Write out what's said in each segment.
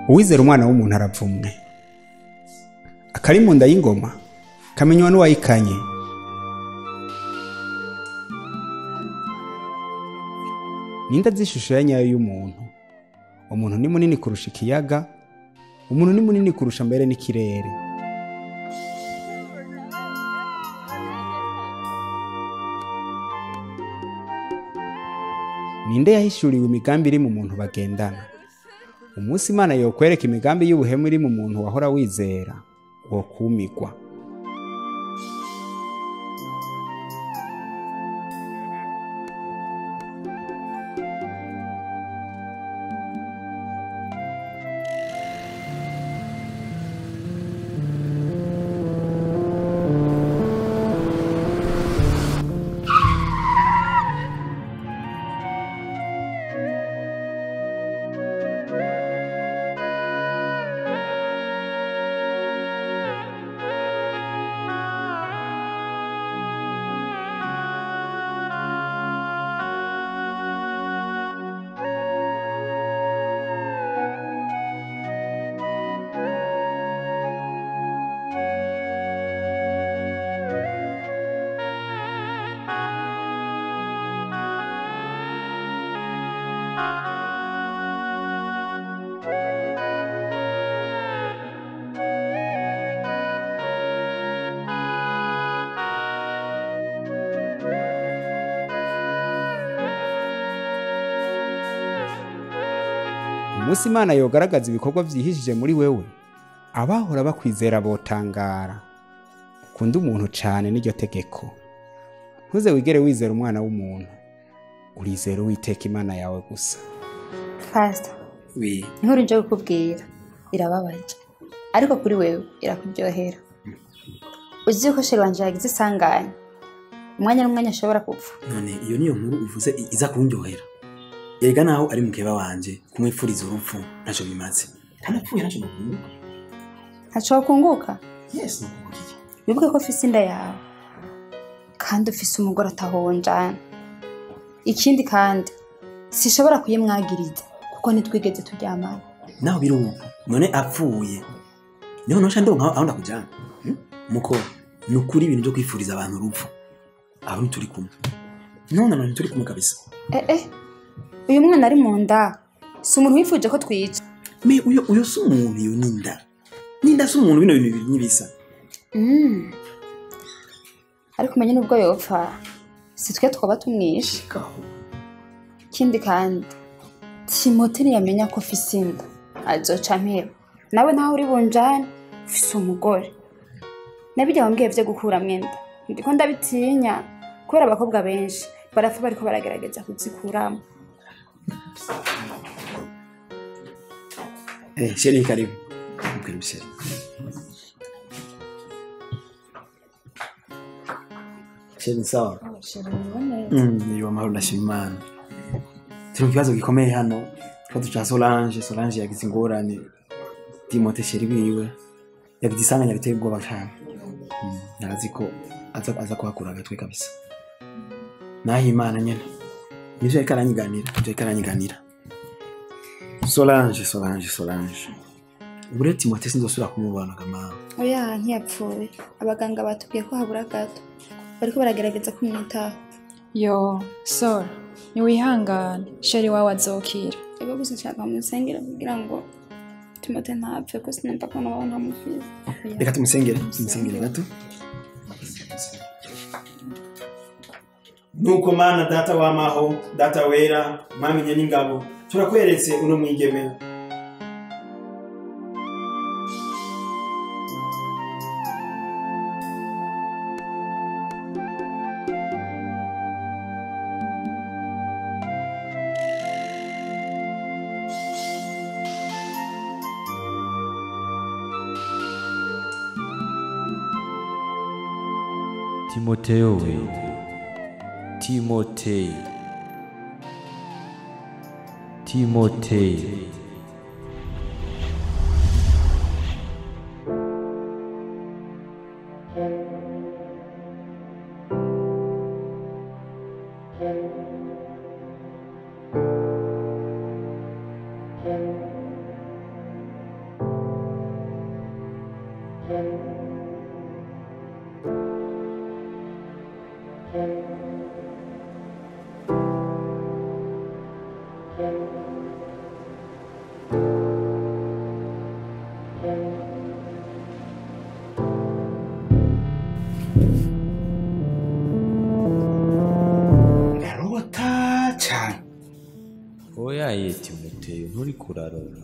Uwizera umwana w'umuntu aravumwe. Akari mu nda y'ingoma kamenywa n'uwayikanye. Ninda z'ishusho ya nyayo y'umuntu. Umuntu ni munini kurusha ikiyaga, umuntu ni munini kurusha mbere n'ikirere. Ninde yahishuriwe imigambi iri mu muntu bagendana? Umunsi Imana yokwereka imigambi y'ubuhemu iri mu muntu wahora wizera, wokumigwa. Umunsi Imana yogaragaza ibikorwa vyihishije muri wewe, abahora bakwizera botangara. Ukunda umuntu cane n'iryo tegeko. Ntuze wigere wizera umwana w'umuntu, urizera Uwiteka Imana yawe gusa. Pastor, Oui. Inkuru nje kukubwira irababaje, ariko kuri wewe irakuryohera. Uzi ko chéri wanje yagize isanganya, umwanya n'umwanya ashobora gupfa. None iyo niyo nkuru uvuze iza kundyohera? Erega naho ari mukeba wanje kumwifuriza urupfu ntaco bimaze. Ntanapfuye ntaco nokunguka. Ntaco wokunguka? Yes, nokunguka iki? Wibuke ko ufise inda yawe kandi ufise umugore atahonjana. Ikindi kandi sishobora kuyimwagiriza kuko ntitwigeze turyamana. Naho biri uko none apfuye niho noca ndonka aho ndakujana. Muko nukuri ibintu byo kwifuriza abantu urupfu aho ntituri kumwe. None none ntituri kumwe kabisa. Uyu mwana ari mu nda si umuntu wifuje ko twica. Me uyo si umuntu, iyo ninda. Ninda si umuntu, bino bintu bibiri ntibisa. Ariko umenye nubwo yopfa si twe twaba tumwishe. Ikindi kandi Timote ntiyamenya ko ufise inda azoca mpera. Nawe ntaho uri bunjane ufise umugore. Nabijya wambwiye vyo gukuramwo inda ndiko ndabitinya kubera abakobwa benshi barapfa bariko baragerageza kuzikuramo. Chéri, karibu. Karibu chéri. Chéri, sawa? Niyo amahoro ndashima Imana. Turi mu kibazo gikomeye hano. Ikibazo ca Solange. Solange yagize ingorane. Timote chéri wiwe yagize isanganya riteye ubwoba cane. Narazi ko aza kuhakura agatwe kabisa. Naho Imana nyene. Nivyo ariko aranyiganira, nivyo ariko aranyiganira. Solange, Solange, Solange. Ubu rero Timote sinzosubira kumubona kama. Oya, ntiyapfuye. Abaganga batubwiye ko habura gato. Bariko baragerageza kumwitaho. Yo, Sol, niwihangane, chéri wawe azokira. Ego gusa nshaka kumusengera kugira ngo Timote ntapfe ko sinumva ko nawe ntamufise. Reka tumusengere, tumusengere gato. Nuko Mana data w'amaho, data wera, mwamenye n'ingabo, turakweretse uno mwigeme. Timoteo we, Timoteo, Timoteo. Oya ye Timoteyo, nturi kurarota,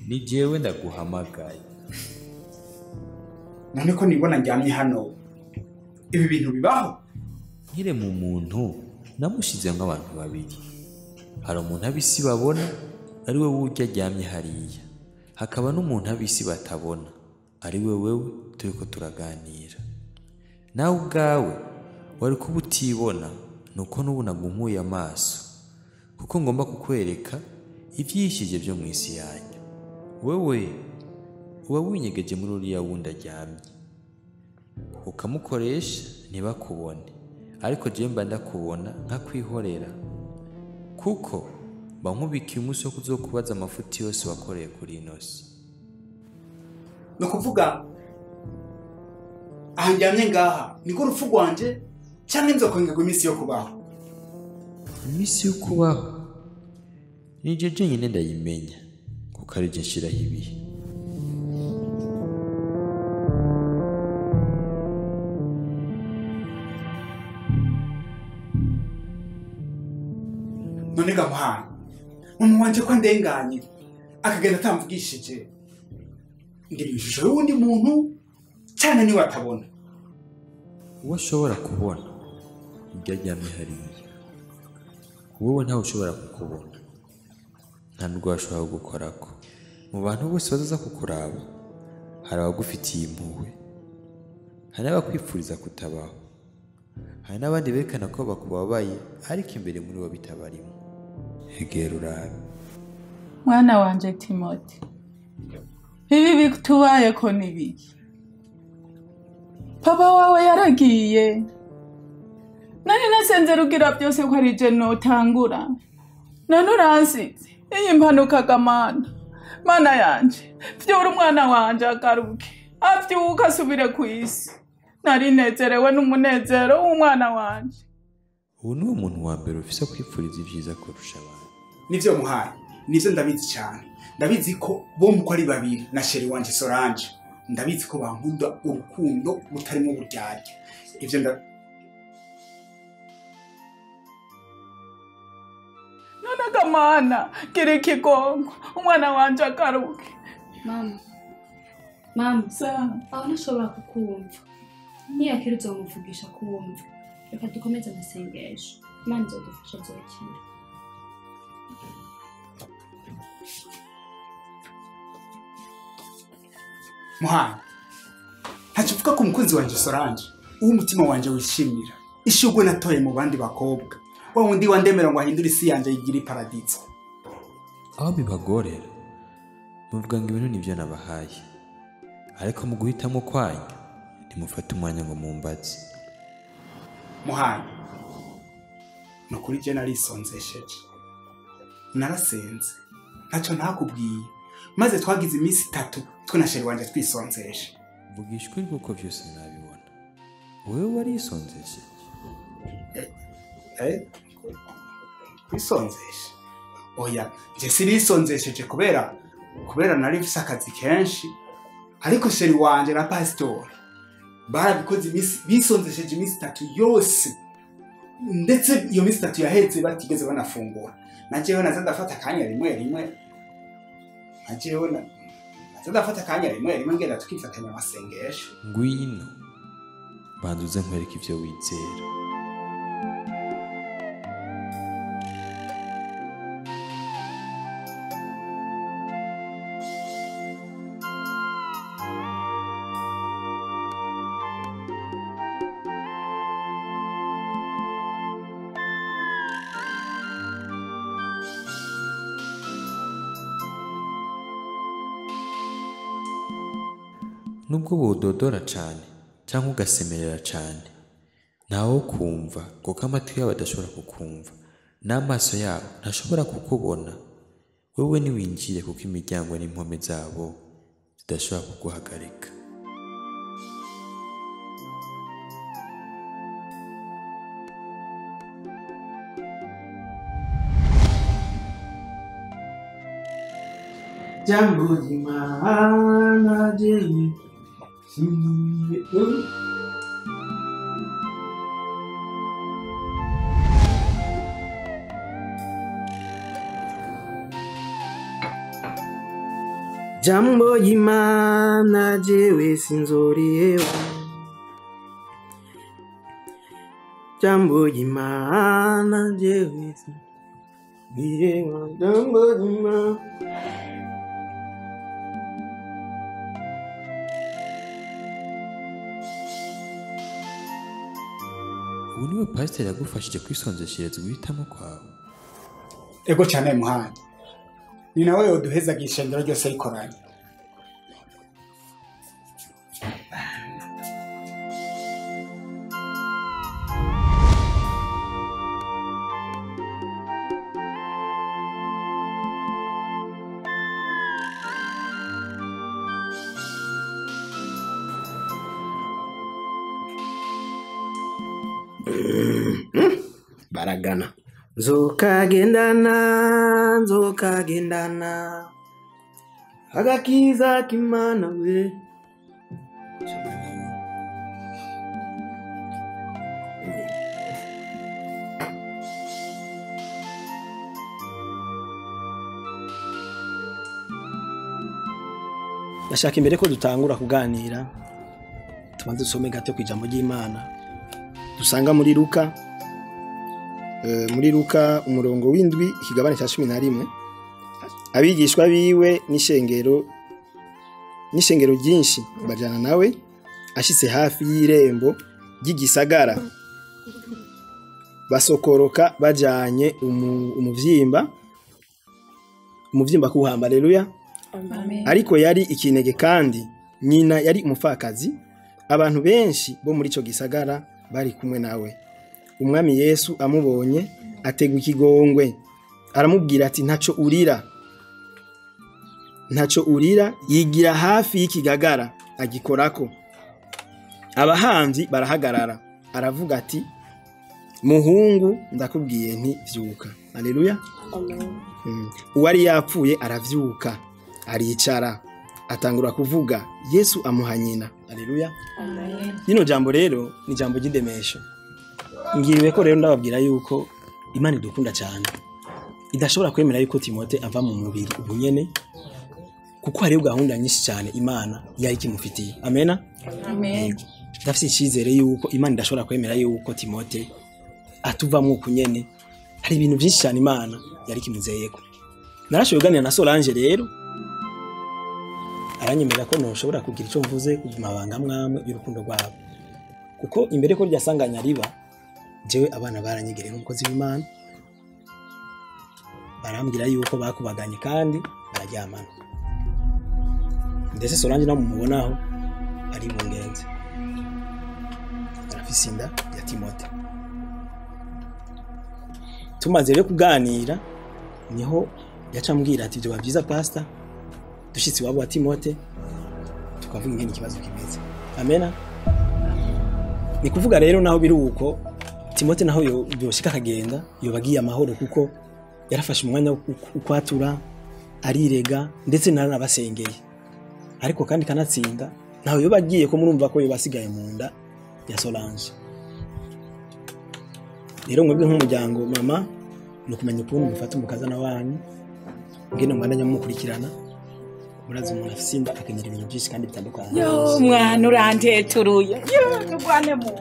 ni jewe ndaguhamagaye. None ko nibona ndyamye hano, ibi bintu bibaho? Nkire mu muntu namushizemwo abantu babiri. Hari umuntu abisi babona ari we wurya aryamye hariya, hakaba n'umuntu abisi batabona ari we wewe turiko turaganira. Nawe ubwawe wari kuba utibona, nuko n'ubu nagumuye amaso, kuko ngomba kukwereka ivyishije vyo mw'isi yanyu. Wewe uba winyegeje muri uriya wundi aryamye, ukamukoresha ntibakubone, ariko jewe mba ndakubona nkakwihorera, kuko mba nkubikiye umunsi wo kuzokubaza amafuti yose wakoreye kuri ino si. Ni ukuvuga aha ndyamye ngaha niko urupfu rwanje, canke nzokongerwa iminsi yo kubaho? Iminsi yo kubaho nije jenyine ndayimenya, kuko ari je nshiraho ibihe. None ga muhana, mama wanje ko ndenganye akagenda atamvugishije, ngira ishusho y'uwundi muntu cyane niwe atabona. Uwo ashobora kubona ibyo aryamye hariya, wowe ntawe ushobora kukubona, nta nubwo washobora kugukorako. Mu bantu bose bazaza kukuraba hari abagufitiye impuhwe, hari n'abakwifuriza kutabaho, hari n'abandi berekana ko bakubabaye ariko imbere muri bo bitabarimo. Egera urabe. Mwana wanje Timoti, ibi bitubayeko ni biki? Papa wawe yaragiye, nari nasenze rugira byose ko ari je notangura, none uransize iyi mpanuka gamana. Mana yanje, vyura umwana wanje agaruke, avyuka asubire kw'isi. Nari nezerewe n'umunezero w'umwana wanje. Ubu niwo muntu wa mbere ufise kwipfuriza ivyiza kurusha abantu. Nivyo muhaye, nivyo ndabizi cyane. Ndabizi ko bo muko ari babiri na chéri wanje Solange, ndabizi ko bankunda urukundo rutarimo uburyarya. Ivyo nda None gamana, gira ikigongo, umwana wanje agaruke. Mama, mama, Sa, aho ntashobora kukumva. Niyakira uzomuvugisha kumva. Reka dukomeze amasengesho, Imana izodufasha azokira. Muhana, ntacyo uvuga ku mukunzi wanje Solange, uwo umutima wanje wishimira, ishugwe natoye mu bandi bakobwa, wa wundi wandemera ngo ahindure isi yanje yigire iparadizo. Aho bibagorera muvuga ngo ibintu nivyo nabahaye, ariko mu guhitamo kwanyu ntimufate umwanya ngo mumbaze. Muhana, ni ukuri je narisonzesheje, narasenze, ntacyo ntakubwiye, maze twagize iminsi 3 twe na chéri wanje twisonzeshe. Vugisha ukuri kuko vyose nabibona. Wewe warisonzesheje? Kwisonzesha? Oya, je sirisonzesheje kubera nari mfise akazi kenshi, ariko chéri wanje na pastor barabikoze iminsi, bisonzesheje iminsi 3 yose, ndetse iyo minsi 3 yaheze batigeze banafungura. Na jewe naza ndafata akanya rimwe rimwe, na jewe naza ndafata akanya rimwe rimwe ngenda tukifatanya amasengesho. Ngwino banza uze nkwereke ivyo wizera. Nubwo wododora cane canke ugasemerera cane, ntawo kumva, kuko amatwi yabo adashobora kukumva n'amaso yabo ntashobora kukubona. Wewe niwinjire, kuko imiryango n'impome zabo zidashobora kuguhagarika. Jambo ry'Imana jewe sinzoriheba. Jambo ry'Imana jewe sinzoriheba. Jambo ry'Imana jewe sinzoriheba. Jambo ry'Imana. Ubu niwe pasiteri yagufashije kwisonzeshereza guhitamo kwawe. Ego cyane muhanya. Ni nawe yoduhezaga ishengero ryose rikoranye. Baragana. Nzokagendana, nzokagendana agakiza k'Imana we. Ndashaka imbere ko dutangura kuganira tubanze dusome gato ku ijambo ry'Imana dusanga muri Luka, muri Luka umurongo w'indwi ikigabane cya 11. Abigishwa biwe n'ishengero ryinshi bajana nawe, ashitse hafi y'irembo ry'igisagara basokoroka bajanye umuvyimba kuhamba. Haleluya. Amen. Ariko yari ikinege kandi nyina yari umupfakazi. Abantu benshi bo muri ico gisagara bari kumwe nawe. Umwami Yesu amubonye ategwa ikigongwe, aramubwira ati ntaco urira, ntaco urira. Yigira hafi y'ikigagara agikorako, abahanzi barahagarara. Aravuga ati muhungu ndakubwiye nti vyuka. Haleluya. Amen. Uwari yapfuye aravyuka, aricara, atangura kuvuga. Yesu amuha nyina. Haleluya. Amen. Rino jambo rero ni jambo ry'indemesho. Ngiriwe ko rero ndababwira yuko Imana idukunda cyane, idashobora kwemera yuko Timote ava mu mubiri ubunyene, kuko hariyo gahunda nyinshi cyane Imana yari ikimufitiye. Amena. Amen. Ndafite icyizere yuko Imana idashobora kwemera yuko Timote atuvamwo kunyene. Hari ibintu byinshi cyane Imana yari ikimuzeyeko. Narashoboye kuganira na Solange rero, aranyemerera ko ntoshobora kugira icyo mvuze ku mabanga mwamwe y'urukundo rwabo, kuko imbere ko ryasanganya riba, jewe abana baranyegereye nk'umukozi w'Imana, barambwira yuko bakubaganye kandi bararyamana. Ndetse Solange nawe mumubonaho ari bungenze, arafise inda ya Timote. Tumaze rero kuganira niho yacambwira ati byoba byiza pastor dushitse iwabo wa Timote tukavuga ingene ikibazo kimeze. Amena. Ni kuvuga rero naho biri uko Timote naho yoshika akagenda yobagiye amahoro, kuko yarafashe umwanya wo kwatura arirega ndetse naranabasengeye. Ariko kandi kanatsinda naho yobagiye ko murumva ko yobasigaye mu nda ya Solange. Rero mwebwe nk'umuryango mama ni ukumenya ukuntu mufata umukazana wanyu ngene mwandanya mumukurikirana. Murazi umuntu afise inda akenera ibintu byinshi kandi bitandukanye. Yo mwana uranteturuye. Yo tugwane mu.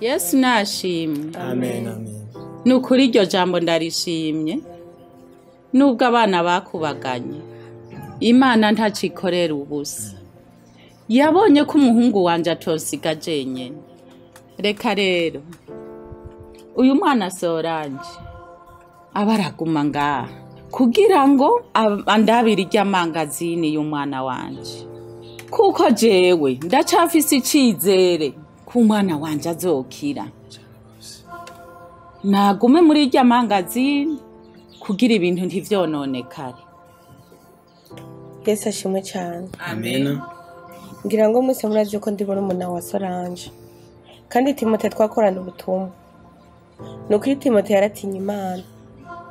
Yesu nashimwe. Amen, amen. Nukuri iryo jambo ndarishimye. Nubwo abana bakubaganye, Imana ntacikorera ubusa. Yabonye ko umuhungu wanje atosiga jenyene. Reka rero uyu mwana Solange abaraguma ngaha kugira ngo andabire irya mangazini y'umwana wanje, kuko jewe ndacafise icizere ko umwana wanje azokira. Nagume muri irya mangazini kugira ibintu ntivyononekare. Yesu ashimwe cyane. Amen. Ngira ngo mwese murazi ko ndi murumuna wa Solange, kandi Timote twakorana ubutumwa. Ni ukuri Timote yaratinya Imana.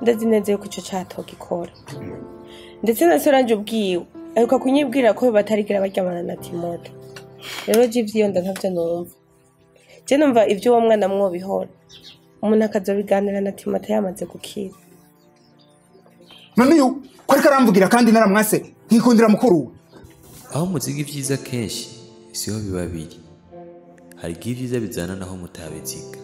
Ndazi neza yuko ico catogikora. Ndetse na Solange ubwiwe aheruka kunyibwira ko batarigera baryamana na Timote. Rero je ivyo nda ntavyo numva. Je numva ivyo uwo mwana mwobihora. Umuntu akazobiganira na Timote yamaze gukira. None uyu ko ariko aramvugira kandi naramwase nkikundira mukuru we. Aho muziga ibyiza kenshi siho biba biri. Hari igihe ibyiza bizana naho mutabiziga.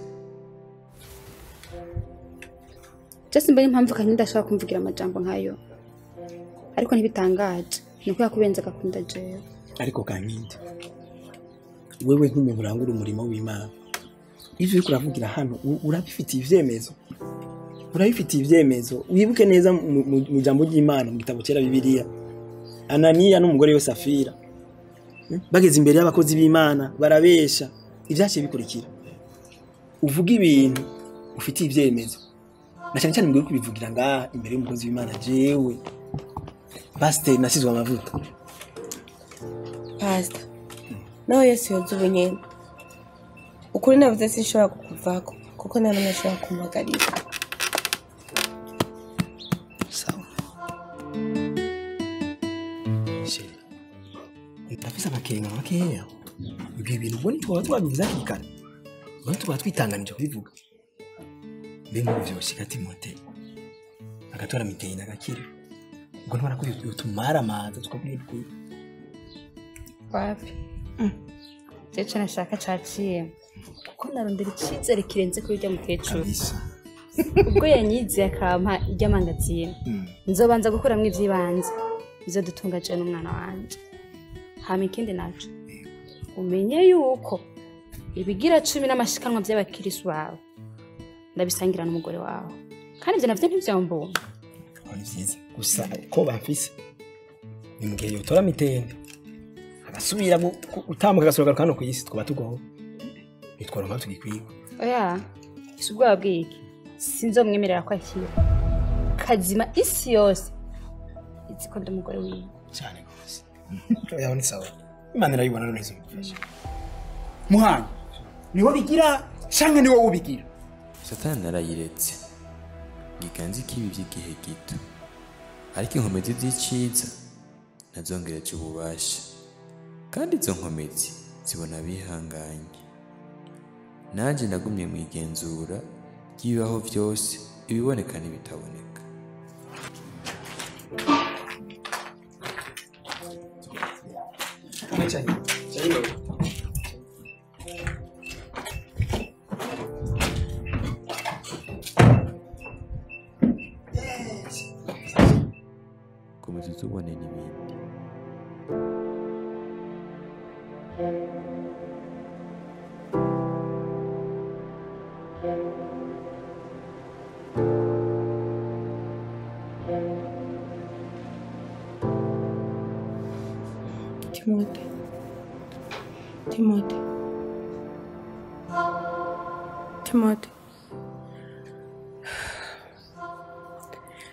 Just mbere impamvu Kankindi ashobora kumvugira amajambo nkayo. Ariko ntibitangaje, nuko yakubenza agakunda jewe. Ariko Kankindi, wewe nk'umuntu urangura umurimo w'Imana, ivyo uriko uravugira hano urabifitiye ivyemezo. Urabifitiye ivyemezo. Wibuke neza mu jambo ry'Imana mu gitabo cera Bibiliya. Ananiya n'umugore we Safira bageze imbere y'abakozi b'Imana barabesha, ivyaciye bikurikira. Uvuga ibintu ufitiye ivyemezo. Na cyane cyane mbwiye kubivugira ngaha imbere y'umukozi w'Imana jewe. Pastor nasizwe amavuta. Pastor, nawe Yesu yoza ubunyene. Ukuri navuze sinshobora kukuvako kuko nta n'umwe ashobora kumpagarika. Sawa. Chérie, ndafise amakenga makeya. Ibyo bintu ubona twaba twabivuze hakiri kare. Ubona twaba twitanganije kubivuga. Mbe nk'ubu vyoshika Timote agatora mitende agakira. Ubwo ntubona ko yotumara amazi tukabwira ukuri. Wapi? Jewe nashaka caciye. Kuko narondera icizere kirenze kuri urya mukecuru. Ubwo yanyiziye akampa iry'amangazini. Nzobanza gukuramwo ivy'ibanze bizodutunga jewe n'umwana wanje. Hama ikindi naco, umenye yuko ibigira 10 n'amashikanwa by'abakirisu bawe ndabisangira n'umugore wawe. Kandi ivyo navyo ntivyombumba. Ni vyiza gusa ko bamfise ni mu gihe yotora mitende agasubira gutambuka agasubira hano ku isi twaba tugowe nitworonka tugikwiye. Oya, si ubwoba bw'iki, sinzomwemerera ko akira kazima isi yose izi ko ndi umugore wiwe. Cyane rwose. Oya, ni sawa, Imana irayibona none izomufasha. Muhanyi, niwe bigira canke niwe ubigira? Satani narayiretse ngiganze ikibi by'igihe gito, ariko inkomezi z'iciza nazongereje ububasha, kandi izo nkomezi zibona abihanganye. Nanjye nagumye mu igenzura ry'ibibaho byose, ibiboneka n'ibitaboneka. Komeza uzubone n'ibindi. Timote, Timote, Timote.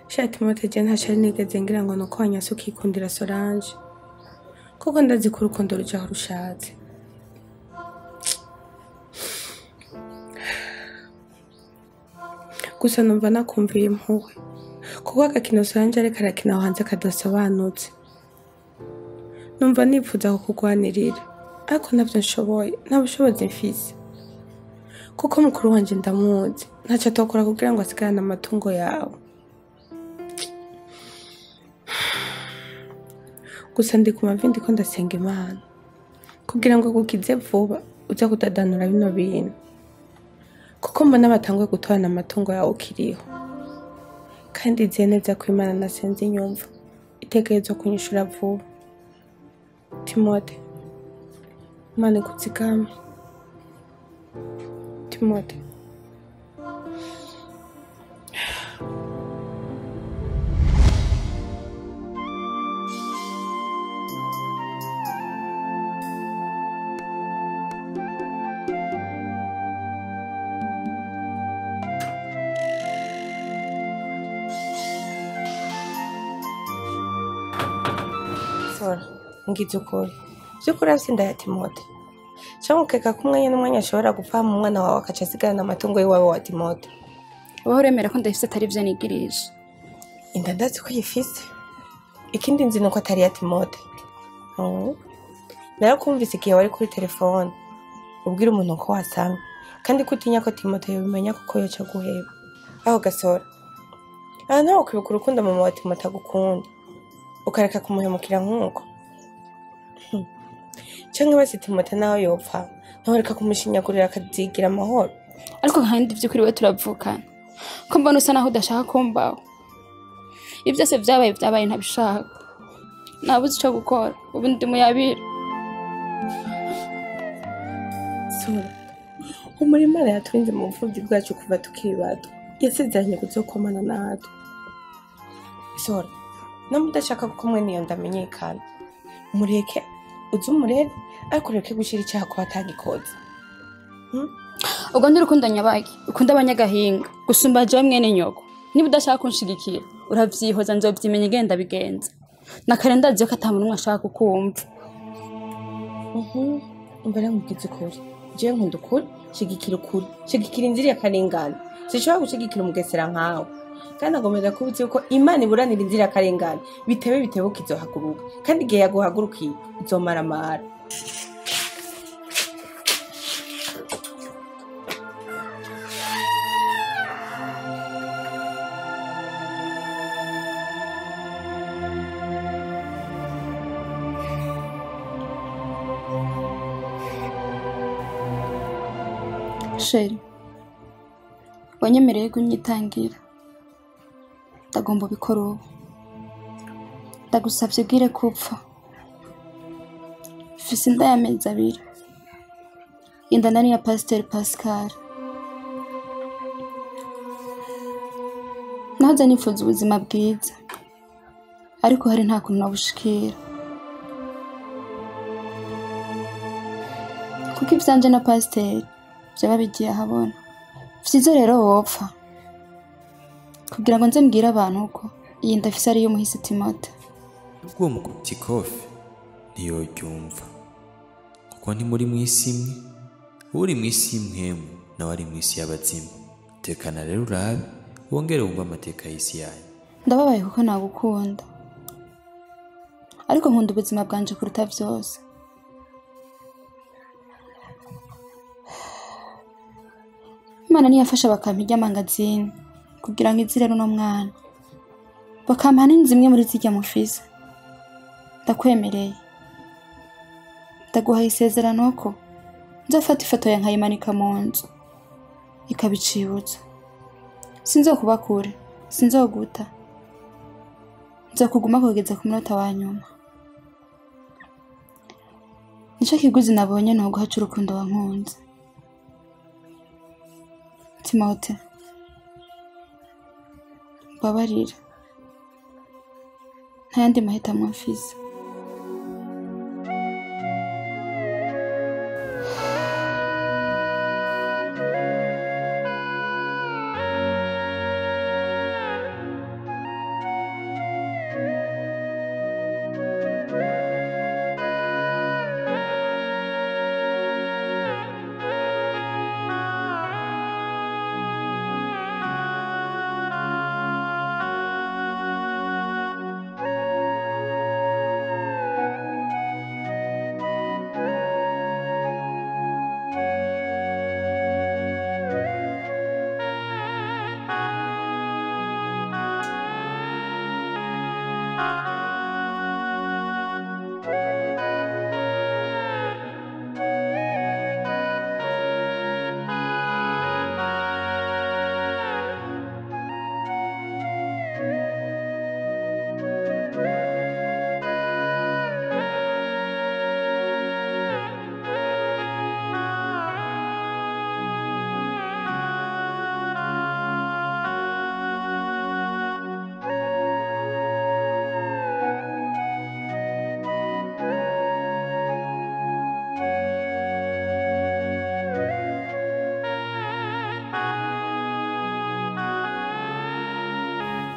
Sha Timote, je ntacari nigeze ngira ngo nuko wanyase ukikundira Solange, kuko ndazi ko urukundo ruja aho rushatse. Gusa numva nakumviye impuhwe, kuko agakino Solange ariko arakina aho hanze kadasobanutse. Numva nipfuza kukugwanirira, ariko ntabyo nshoboye, nta bushobozi mfise. Kuko mukuru wanje ndamuzi, ntaco atokora kugira ngo asigarane amatungo yawe. Gusa ndi ku mavi ndiko ndasenga Imana kugira ngo agukize vuba uze kudadanura bino bintu, kuko mbona batanguye gutorana amatungo yawe ukiriho. Kandi nzi neza ko Imana nasenze inyumva, itegerezwa kunyishura vuba. Timote, Imana ikuzigame. Timote. Sora, ngize ukuri. Vy'ukuri afise inda ya Timote. Cyangwa ukeka ko umwanya n'umwanya ashobora gupfa mu mwana wawe akaca asigarana amatungo y'iwabo wa Timote. Wowe uremera ko ndayifise atari ivyo nigirisha? Inda ndazi ko uyifise. Ikindi nzi nuko atari iya Timote. Narakumvise igihe wari kuri telefone ubwira umuntu ko wasamye, kandi ko utinya ko Timote yobimenya kuko yoca guheba. Aho gasora, aha ntawe kwibuka urukundo mama wa Timote agukunda, ukareka kumuhemukira nk'uko. Canke basi Timote naho yopfa, ntawereka kumushinyagurira akazigira amahoro. Ariko kandi ivy'ukuri we turavukana, ko mbona usa naho udashaka kumbaho. Ibyo byose vyabaye vyabaye ntabishaka, nabuze ico gukora, ubu ndi muyabira. Sora, umurima yatwinze mu bupfuvyi bwacu kuva tukiri bato, yasezeranye kuzokomana natwe. Sora, namwe udashaka ko mwene iyo ndamenyekana, mureke uze umurere, ariko ureke gushira icaha ku batagikoze. Ubwo ndi urukundo nyabaki, ukunda abanyagahinga gusumba jewe mwene nyoko. Niba udashaka kunshigikira uravyihoza, nzovyimenya igenda bigenza. Na kare ndazi ko ata muntu n'umwe ashaka kukumva. Umva rero nkubwize ukuri, jewe nkunda ukuri, shigikira ukuri, shigikira inzira y'akarengane. Sinshobora gushigikira umugesera nkawe. Kandi agomeza kuba uzi yuko Imana iburanira inzira y'akarengane, bitebe bitebuka izohaguruka, kandi igihe yaguhagurukiye izomaramara. Sheri, wanyemereye kunyitangira, ndagomba ubikora ubu. Ndagusavye ubwire ko upfa. Mfise inda y'amezi 2, inda nari ya Pasiteri Pascal. Nahoze nifuza ubuzima bwiza, ariko hari nta kuntu nabushikira, kuko ivyanje na Pasiteri vyaba bigiye ahabona. Vyiza rero wopfa kugira ngo nze mbwire abantu ko iyi nda afise ari iy'umuhisi Timote. Nubwo uwo mukubita ikofe ntiyoryumva, kuko ntimuri mw'isi imwe. Uri mw'isi y'imwemu nawe ari mw'isi y'abazimu. Tekana rero urabe, wongere wumve amateka y'isi yanyu. Ndababaye kuko nagukunda, ariko nkunda ubuzima bwanje kuruta vyose. Imana niyafasha bakampa irya mangazini kugira ngo izire runo mwana, bakampa n'inzu imwe muri zirya mufise. Ndakwemereye, ndaguhaye isezerano ko nzofata ifoto ya nkayimanika mu nzu ikaba icibutso. Sinzokuba kure, sinzoguta, nzokuguma kugeza ku munota wa nyuma. Nico kiguzi nabonye ni uguhaca urukundo wankunze. Timote, mbabarira, nta yandi mahitamo mfise.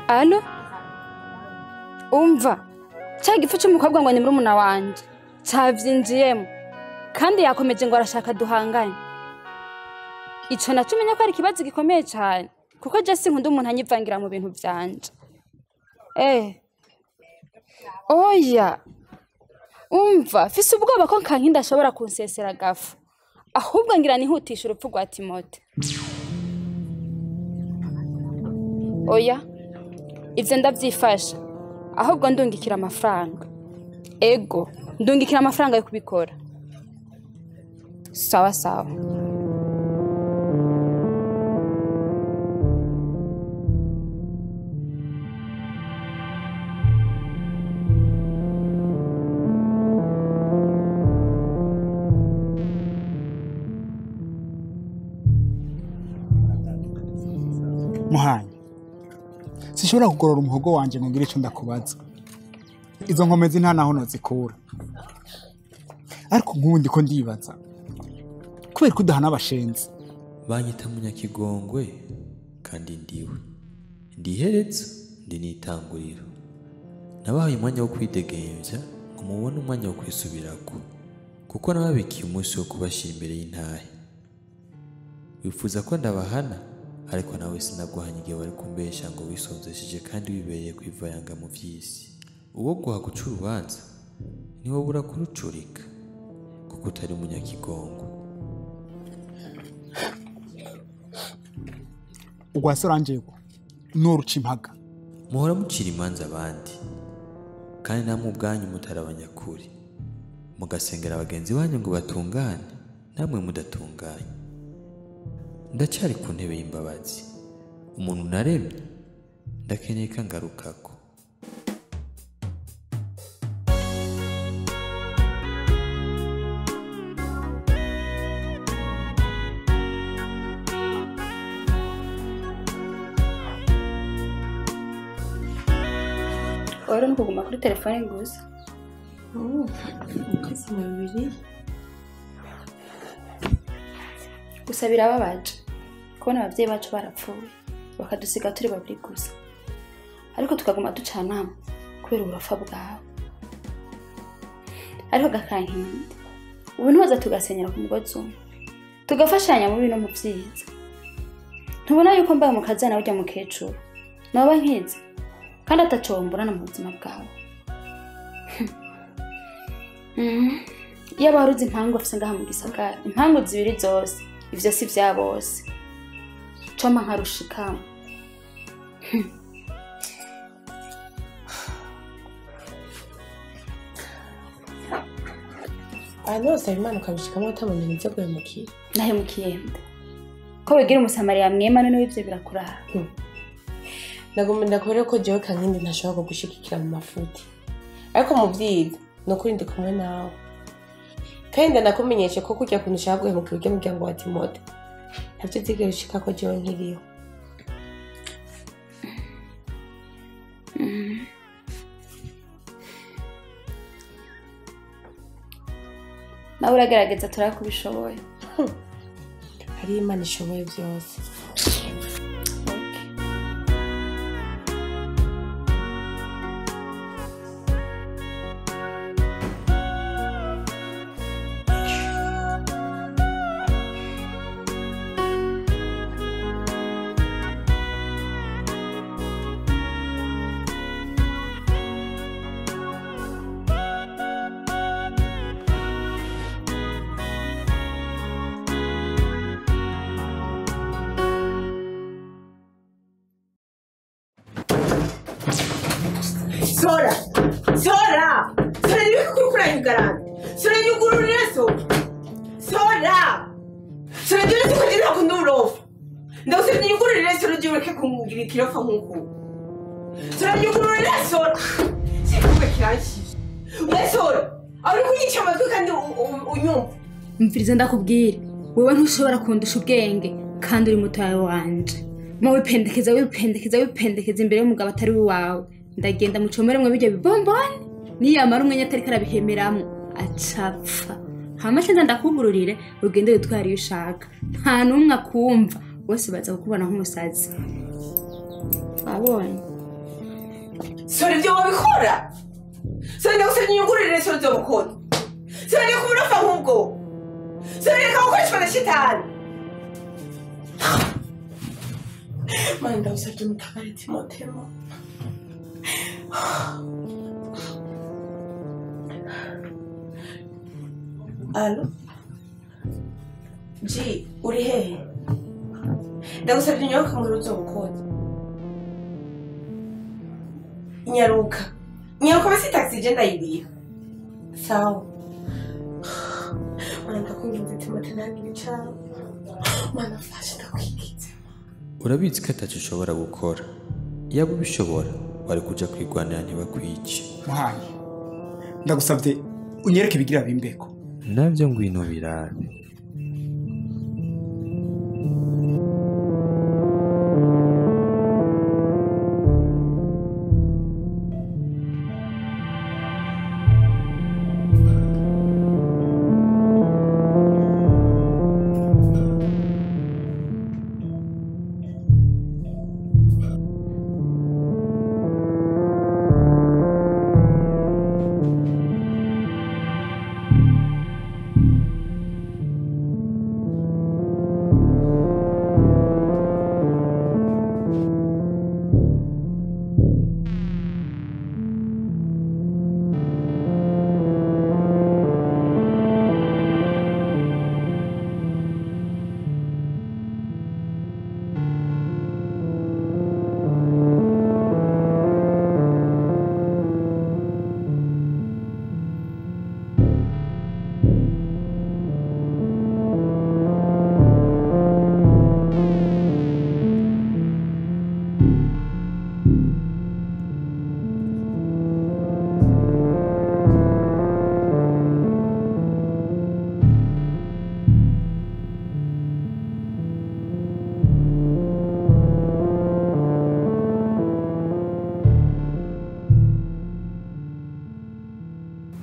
Alo? Umva, cya gifu cy'umukobwa ngo ni murumuna wanje cyavyinjiyemo. Kandi yakomeje ngo arashaka duhangane. Ico naco umenya ko ari ikibazo gikomeye cyane. Kuko je sinkunda umuntu anyivangira mu bintu vyanje. Oya. Umva, fise ubwoba ko Kankinda ashobora kunsesera gafu. Ahubwo ngira nihutisha urupfu rwa Timote. Oya. Ivyo ndavyifasha. Ahubwo ndungikira amafaranga. Ego, ndungikira amafaranga yo kubikora. Sawa sawa. Muhanyi, sinshobora kugorora umuhogo wanje ngo ngire ico ndakubaza. Izo nkomezi nta naho nozikura. Ariko nk'ubu ndiko ndibaza kubera ko udahana abashenzi. Banyita Munyakigongwe kandi ndiwe. Ndi iherezo, ndi n'itanguriro. Nabahaye umwanya wo kwidegemvya ngo mubone umwanya wo kwisubirako, kuko nababikiye umunsi wo kubashyira imbere y'intahe. Wifuza ko ndabahana, ariko nawe sinaguhanye igihe wari kumbesha ngo wisonzesheje kandi wibereye kwivayanga mu vy'isi. Uwo guha guca urubanza ntiwobura kurucurika, kuko utari Munyakigongwe. Urwa Solange noruca impaga. Muhora mucira imanza abandi, kandi namwe ubwanyu mutari abanyakuri, mugasengera bagenzi banyu ngo batungane, namwe mudatunganye. Ndacyari ku ntebe y'imbabazi. Umuntu naremye ndakeneye ko angarukako. Wari uri kuguma kuri telefone gusa. Umukozi babiri. Gusa birababaje kubona ababyeyi bacu barapfuye bakadusiga turi babiri gusa, ariko tukaguma ducana kubera uburofa bwawe. Ariko Gakankindi, ubu ntiwaza tugasenyera ku mugozi umwe, tugafashanya mu bintu mu byiza. Ntubona yuko mbaye umukazana ujya mukecuru noba nkize kandi atacomborana mu buzima bwawe. Iyo abaruzi impangu afise ngaha mu gisagara, impangu zibiri zose, ivyo si vya bose. Coma nkarushikamo. Ahantu hose Habimana ukabishikamo atabona ibyo guhemukira. Nahemukiye nde? Ko wigira umusamariya mwema none ivyo birakuraba. Nagomba ndakubwira ko jewe Kankindi ntashobora kugushigikira mu mafuti. Ariko mu vyiza ni ukuri ndi kumwe nawe. Kandi ndanakumenyeshe ko kurya kuntu ushaka guhemukira urya muryango wa Timote ntavyo uzigera ushika ko jewe nkiriho. Nawe uragerageza turaba ko ubishoboye. Hariyo Imana ishoboye byose. Sora! Sora! Sora niwe kuri kuranyugarana. Sora nyugururire so. Sora! Sora ndiwe tukugira kundurofa. Ndagusabye nyugururire sora ndiwe ureke kungira ikirofa nkuko. Sora nyugururire sora. Sikube kiranshije. We sora, ari kunyica amatwi kandi unyumva. Mviriza ndakubwira, wewe ntushobora kundusha ubwenge kandi uri mutoya wanje. Ma wipendekeza wipendekeza wipendekeza imbere y'umugabo atari wawe. Ndagenda mucomere mwe bijya bibombone niyamara umwanya atari karabihemeramo acapfa. Hama nza ndakugururire ugende witwara iyo ushaka. Nta numwe akumva, bose baza kukubona nk'umusazi. Abonye. Sora ibyo wabikora. Sora ndagusabye nyugururire sora ibyo bukora. Sora ndikuburofa nk'ubwo. Sora reka gukoreshwa na shitani. Mana ndagusabye mutabare Timote Mana. Alo? Ji, uri hehe? Ndagusabye unyaruka muhira uzobukode. Nyaruka. Nyaruka basi taxi je ndayiriha. Sawa. Mana ndakwinginze Timote ntagire icaha. Mana mfashe ndakwinginze. Urabizi ko ataco ushobora gukora. Iyaba ubishobora wari kuja kwigwanira ntibakwice. Muhanyi, ndagusabye unyereke ibigira bimbeko. Navyo ngwino birabe.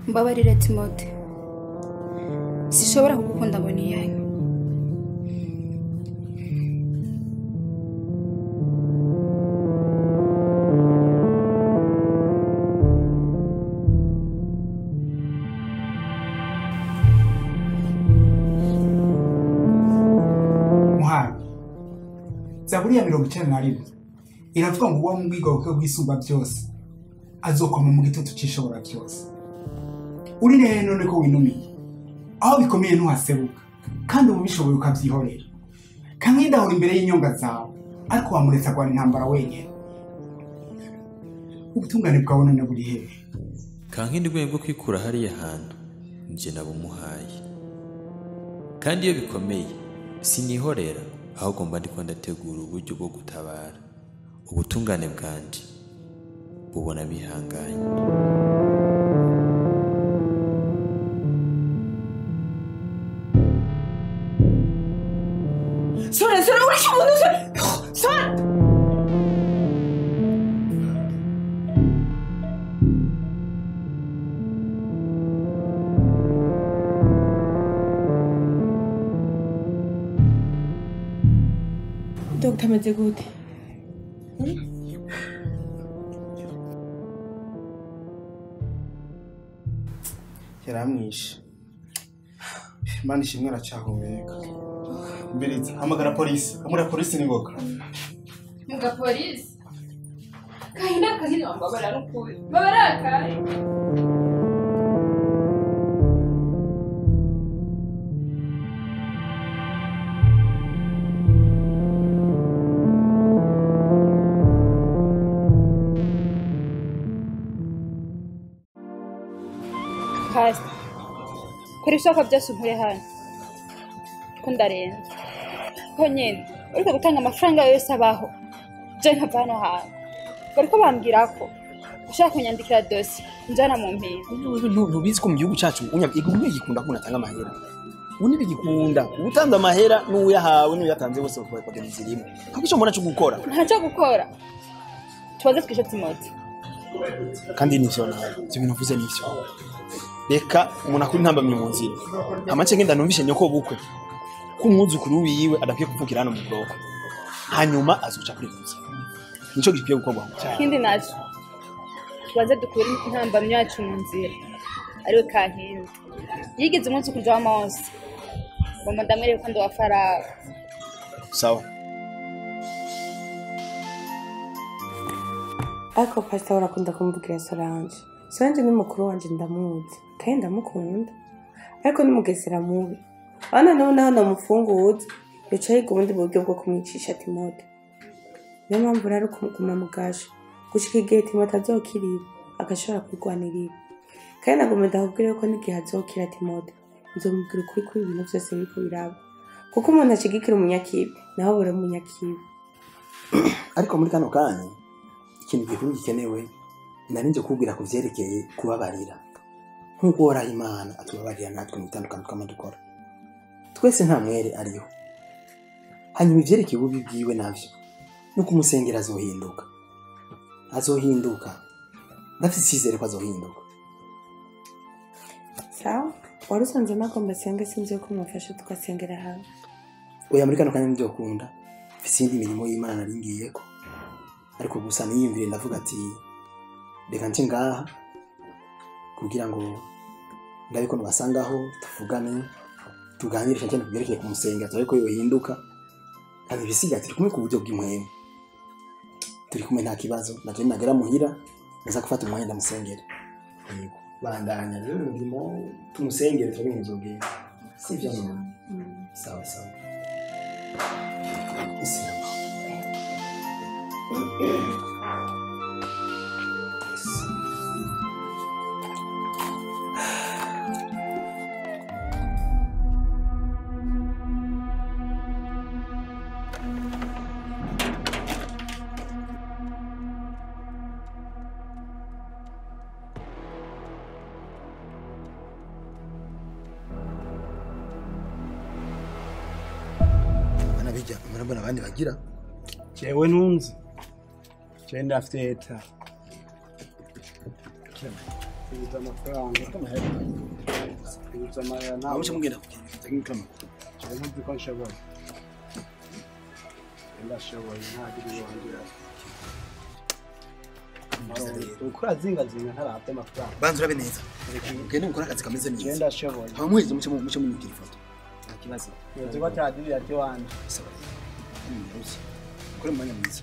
Mbabarire Timote, sishobora kugukunda ngo niyanyu. Muhanyi, Zaburi ya 91 iravuga ngo uwo mu bwigoke bw'isumba byose azokoma mu gitutu c'ishobora byose. Uri hehe none ko winumiye? Aho bikomeye ntuhasebuka, kandi ubu bishoboye ukabyihorera. Kankindi ahora imbere y'inyonga zawe, ariko wamuretse agwana intambara wenyine. Ubutungane bwawe none buri hehe? Kankindi ubwenge bwo kwikura hariya hantu nje nabumuhaye. Kandi iyo bikomeye sinihorera, ahubwo mba ndiko ndategura uburyo bwo gutabara. Ubutungane bwanje bubona bihanganye. Sora, Sora, urishe umuntu, Sora! Sora! Dogita ameze gute? Yaramwishe. Imana ishimwe aracahumeka. Mbiriza, hamagara polisi. Hamagara polisi ningoga. Muga polisi? Kahinda kahino mbabara n'ukuri. Mbabara kahe? Pastor, kora ibishoboka byose unkure hano ko ndarenze ko nyene uriko gutanga amafaranga yose abaho je nkava hano hantu bariko bambwira ko ushaka kunyandikira dossier njana mu mpinga. Ntubizi ko mu gihugu cyacu igumye gikunda ko natanga amahera. Ubu ntibigikunda utanze amahera n'uyahawe n'uyatanze bose bakagenda inzira imwe. Ntabwo icyo mbona cyo gukora. Ntacyo gukora, tubanze twishe Timote. Kandi nivyo nawe ibyo bintu uvuze nivyo. Reka umuntu akuri ntambamye mu nzira. Amace ngenda numvishe nyoko bukwe ko umwuzukuru wiwe adakwiye kuvukira hano mu buroko, hanyuma azoca kwivuza. Nico gikwiye gukorwa. Ikindi naco tubanze dukure intambamyi yacu mu nzira, ariwe Kahinda yigeze umwuzukuru wa Mose. Ngomba ndamwereke ko ndi uwa Farawo. Sawa. Ariko pastor urakunda kumubwira Solange. Solange ni mukuru wanje ndamuzi kandi ndamukunda. Ariko ni mugesera mubi. Bana nawe naho namufunguza yoca yiga ubundi buryo bwo kumwicisha Timote. Niyo mpamvu rero kumuguma mu gasho gushika igihe Timote azokirira agashobora kwirwanirira. Kandi nagomba ndakubwira ko n'igihe azokira Timote nzomubwira ukuri kuri ibintu vyose biriko biraba. Kuko umuntu ashigikira umunyakibi nawe abura umunyakibi. Ariko muri kano kanya ikintu gikuru gikenewe narinje kubwira ku vyerekeye kubabarira. Nkuko uhoraho Imana atubabarira natwe mu bitandukano twama dukora. Twese nta mwere ariho. Hanyuma ivyerekeye ububi bwiwe navyo nuko umusengera azohinduka. Azohinduka. Ndafise icyizere ko azohinduka. Sawa, wari usanze nagomba senge sinzi ko mufasha tugasengera hamwe. Oya muri kano kanya nivyo ukunda. Mfise iyindi mirimo y'Imana nari ngiyeko. Ariko gusa niyumvire ndavuga ati reka nce ngaha kugira ngo ndabe ko nubasangaho tuvugane tuganire cyane ku byerekeye kumusengera turabe ko yohinduka. Kandi ibisigaye turi kumwe ku buryo bw'impwemu. Turi kumwe nta kibazo naje nagera muhira nza gufata umwanya ndamusengera. Yego bandanya rero umurimo tumusengere turabe inzogera. Sivyo none? Sawa sawa. Isirama. Bijya murabona abandi bagira jewe ntunzi jewe ndafyeta kuza amafaranga kuza amahera nawe uce mugenda kugenda jewe ntuzi ko nshoboye ndashoboye ntagira iwanjye uko urazingazinga ntarabye amafaranga banza urabe neza ugende mukora akazi kameze neza jewe ndashoboye haba muheze muce mugira ifoto kibazo nzi ko atadiri ati wanje sawa kuri mwanya mwiza.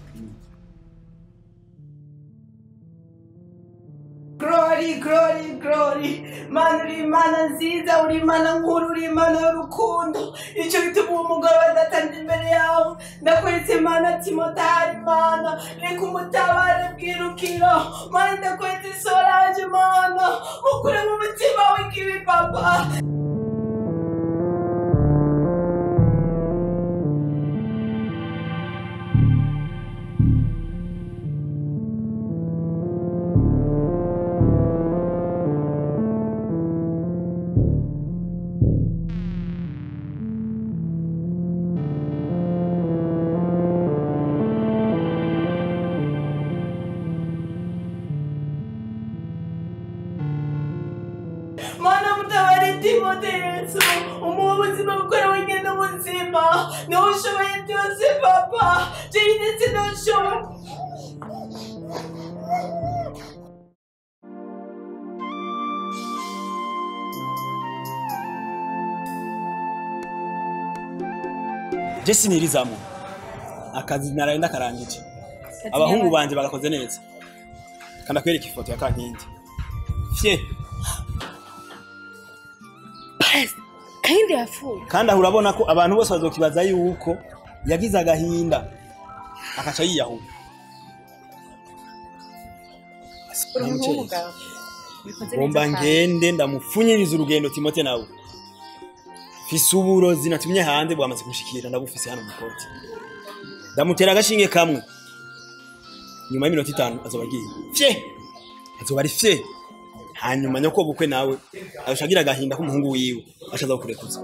Glory, glory, glory. Mana uri Imana nziza, uri Imana nkuru, uri Imana y'urukundo. Icyo gituma uwo mugoroba ndatanze imbere yawe. Ndakweretse Imana Timote, Imana reka umutabare bwirukiro. Mana ndakweretse Solange, Mana ukure mu mutima w'ikibi papa. Mana mutabare Timote Yesu, umuhe ubuzima bukora wenyine ubuzima, niwe ushoboye byose papa, jewe sinashoboye. Je sinirizamo akazi naraye ndakarangije abahungu banje bagakoze neza kanda kwereka ifoto ya Kankindi fye Kankindi yapfuye kandi aho urabona ko abantu bose bazokibaza yuko yagize agahinda akaca yiyahura. Ngomba ngende ndamupfunyiriza urugendo Timote nawe Fise uburozi natumye hanze bwamaze kunshikira ndabufise hano mu koti. Ndamutera agashinge kamwe. Nyuma y'iminota 5 azoba agiye. Fye! Azoba ari fye. Hanyuma nyoko bukwe nawe ashagira agahinda k'umuhungu wiwe ashaza kurekuza.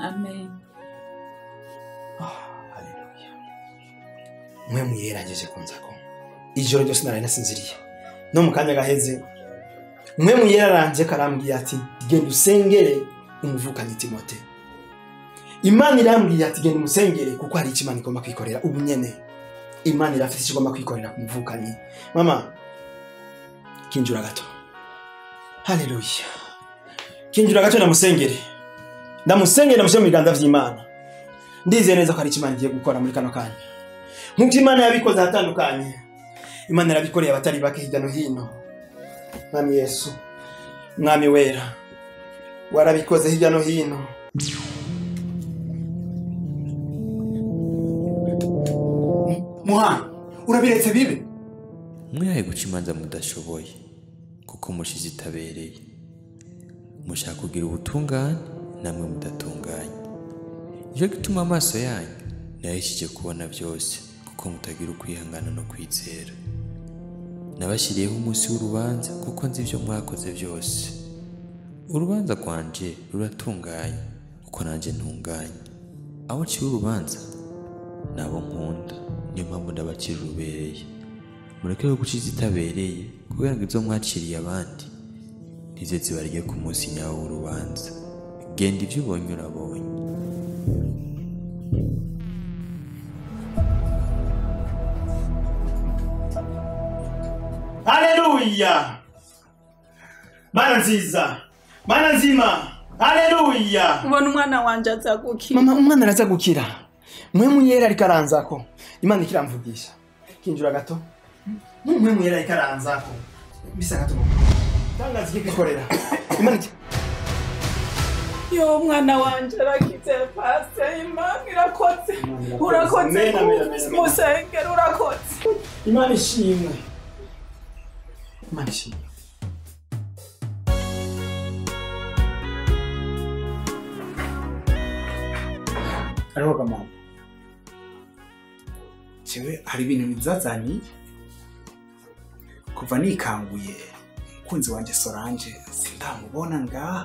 Amen. Oh, hallelujah. Mwe muyerageje kunzako. Ijoro ryose naraye nasinziriye. No mu kanya gaheze mwe muyeraranje karambwiye ati genda usengere umuvukanyi Timote. Imana irambwiye ati genda umusengere kuko hari icyo Imana igomba kwikorera ubu nyene. Imana irafite icyo igomba kwikorera ku muvukanyi. Mama kinjura gato. Haleluya. Kinjura gato ndamusengere. Ndamusengere ndamushyira mu biganza vy'Imana. Ndizeye neza ko hari icyo Imana igiye gukora muri kano kanya. Nk'uko Imana yabikoze ahatandukanye, Imana yarabikoreye abatari bake hirya no hino. Mwami Yesu, Mwami wera, warabikoze hirya no hino. Muha, urabiretse bibe. Mwihaye guca imanza mudashoboye, kuko mushize itabereye. Mushaka kugira ubutungane namwe mudatunganye. Nicyo gituma amaso yanyu nayishije kubona byose, kuko mutagira ukwihangana no kwizera. Nabashyiriyeho umunsi w'urubanza kuko nzi ibyo mwakoze byose. Urubanza rwanje ruratunganye kuko nanjye ntunganye. Abo nciye urubanza nabo nkunda, niyo mpamvu ndabacira urubereye. Mureke guca izitabereye kugira ngo izo mwaciriye abandi ntize zibarye ku munsi nyawo w'urubanza. Genda ibyo ubonye urabonye. Haleluya. Mana nziza, mana nzima. Haleluya. Ubona umwana wanje aza gukira. Mama, umwana araza gukira. Mwe munyera ariko aranzako. Imana ikiramvugisha. Kinjura gato. Mwe munyera ariko aranzako. Bisa gato. Tangaza ikikorera. Imana iki. Yo mwana wanje arakize pase. Imana irakoze. Urakoze. Musengera urakoze. Imana ishimwe. Imana ishimwe. Ariko mama, jewe hari ibintu bizazaniye kuva nikanguye umukunzi wanje Solange sindamubona ngaha.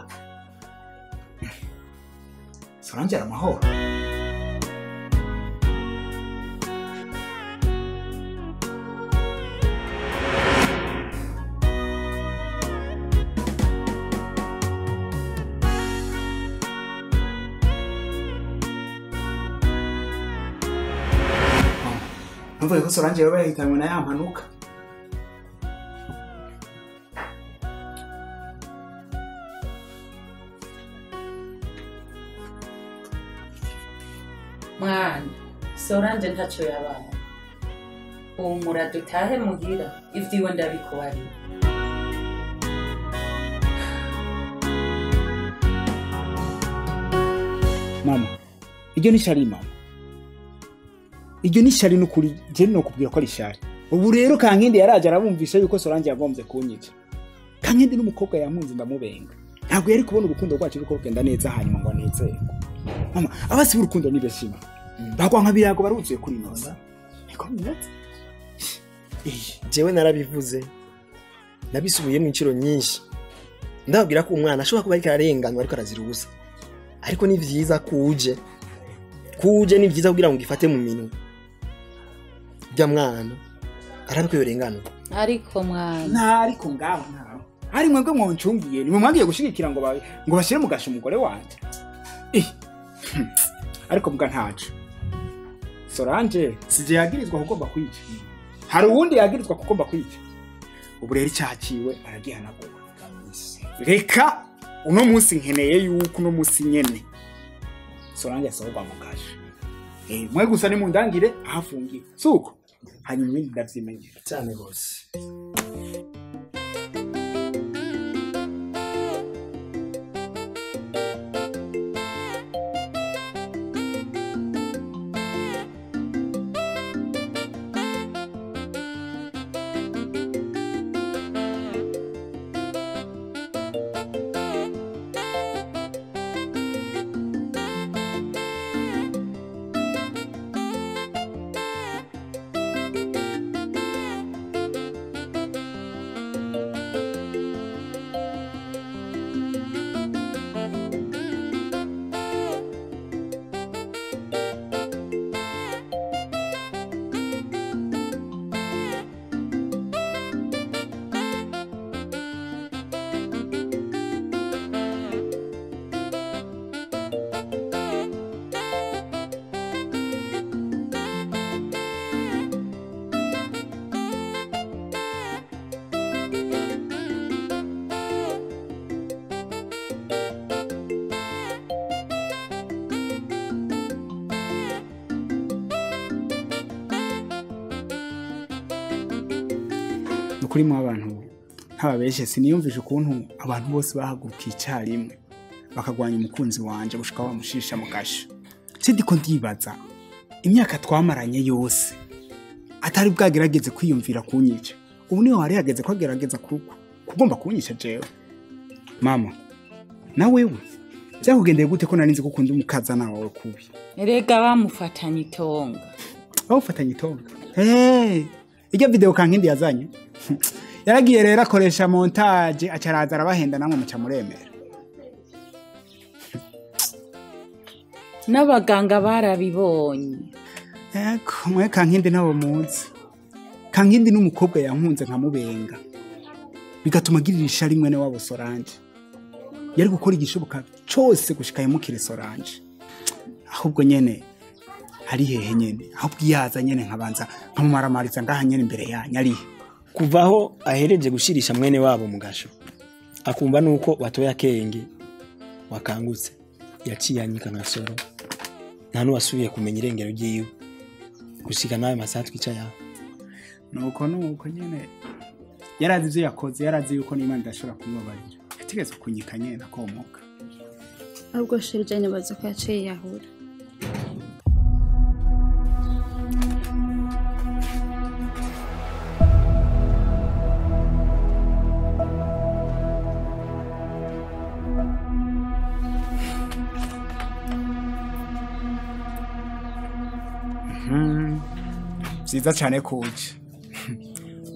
Solange aramahoro. Mvuye ko Solange yoba yahitanywe na ya mpanuka. Mwana, Solange ntacyo yabaye. Humura dutahe muhira, ivyiwe ndabikubarira. Mama, iryo ni shari mama. Iryo ni shari nukuri je no kubwira ko ari shari. Ubu rero Kankindi yaraje arabumvisha yuko Solange yagombye kunyica. Kankindi n'umukobwa yampunze ndamubenga. Ntabwo yari kubona urukundo rwacu ruko rugenda neza hanyuma ngo anezerwe. Mama, abasi b'urukundo ni beshima. Bagwa nka birago baruzuye kuri noza. Niko bimeze. Jewe narabivuze. Nabisubiyemo inciro nyinshi. Ndababwira ko umwana ashobora kuba ariko ararenganywa ariko arazira ubusa. Ariko ni vyiza kuje. Kuje ni vyiza kugira ngo gifate mu minwe. Bya mwana arabe ko yorengana. Ariko mwana. Nta ariko ngaho ntaho. Ari mwebwe mwoncungiye, nimwe mwagiye gushigikira ngo ngo bashire mu gasho umugore wanje. Ariko mbwa ntaco. Solange sije yagirizwa kugomba kwica. Hari uwundi yagirizwa kugomba kwica. Ubu rero icyaciwe aragihanagura. Reka uno munsi nkeneye yuko uno munsi nyene Solange asohorwa mu kasho. Mwe gusa ni mundangire ahafungiye. Suko hanyuma ibindi ndavyimenyera. Cyane gose. Nukuri mu abantu ntababeshe siniyumvisha ukuntu abantu bose bahagurukiye icyarimwe bakagwanya umukunzi wanje gushika bamushisha mu gasho. Sindiko ndibaza imyaka twamaranye yose atari bwagerageze kwiyumvira kunyica. Ubu niho hari hageze ko agerageza kugomba kunyica jewe. Mama, na wewe byakugendeye gute ko narinzi gukunda umukazana wawe kubi? Erega bamufatanye itonga. Bamufatanye itonga? Hey, ijya video kankindi yazanye. Yaragiye rero akoresha montage acaraza arabahenda namwe muca muremera. N'abaganga barabibonye. Eko mwe kankindi nabo muzi. Kankindi n'umukobwa yankunze nkamubenga. Bigatuma agirira ishari mwene wabo Solange. Yari gukora igishoboka cyose gushika yamukire Solange. Ahubwo nyene ari hehe nyene, ahubwo yaza nyene nkabanza nkamumaramariza ngaha nyene imbere yanyu ari. Kuvaho ahereje gushirisha mwene wabo mugasho. Akumva nuko batoya kenge wakangutse yaciyanyika nka soro. Nta nuwasubiye kumenya irengero ryiwe. Gushika nawe masaha twicaye aho. Nuko nyene yarazi ivyo yakoze, yarazi yuko n'Imana idashobora kumubabarira. Yategetswe kunyika nyene akomoka. Ahubwo Sherija nibaza ko yaciye yahura. Vyiza cane kuje.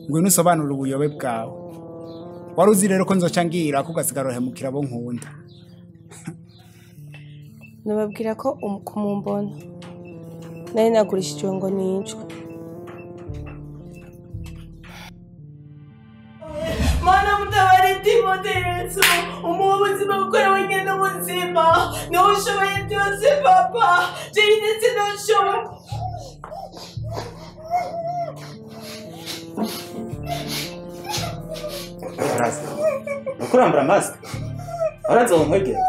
Ngwino usobanura ubuyobe bwawe. Wari uzi rero ko nzoca ngira ko ugasigara uhemukira abo nkunda. Nababwira ko kumumbona nari nagurishijwe ngo nicwe. Mana mutabare Timote Yesu, umuhe ubuzima bukora wenyine ubuzima, niwe ushoboye byose papa, jewe sinashoboye. Ukurambura mask uraza unkwegera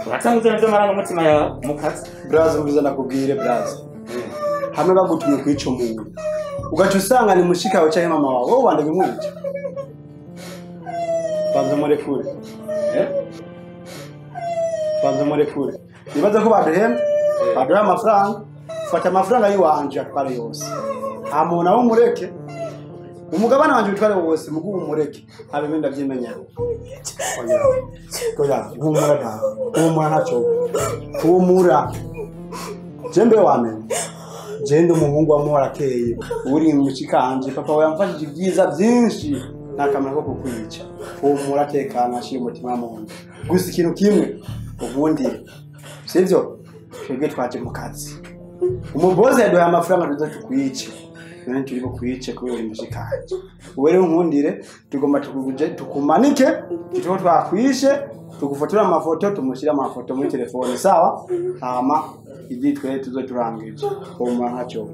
uratanga uzana by'amarangamutima yawe mukazi. Brazo mbiza nakubwire brazo. Hamwe bagutumye kwica umuntu ugaca usanga ni mushika wawe canke mama wawe, wowe wandega umwica. Banza murekure. Banza murekure. Nibaza ko baduhemba, baduha amafaranga, fata amafaranga yiwanje atware yose. Nta muntu nawe umureke. Umugabane wanje witware wose mugu umureke. Habe ndavyimenya. Oya. Oya, humura nta. Humura ntacyo. Humura. Jembe wamenye. Jende umuhungu wa muhora akeye. Uri mushikanje papa we yamfashije ibyiza byinshi. Nakamara ko kukwica. Humura tekana ashira umutima mu nda. Gusa ikintu kimwe ubundi. Sivyo? Twebwe twaje mu kazi. Umuboze yaduhaye amafaranga tuza tukwice. None turi bukwice kubera mushikanje. Uwe rero nkundire tugomba tukuguje tukumanike tuko twakwishe tugufotora amafoto tumushyira amafoto muri telefone sawa? Hama ibyitwe tuzoturangije. Humura ntacyo.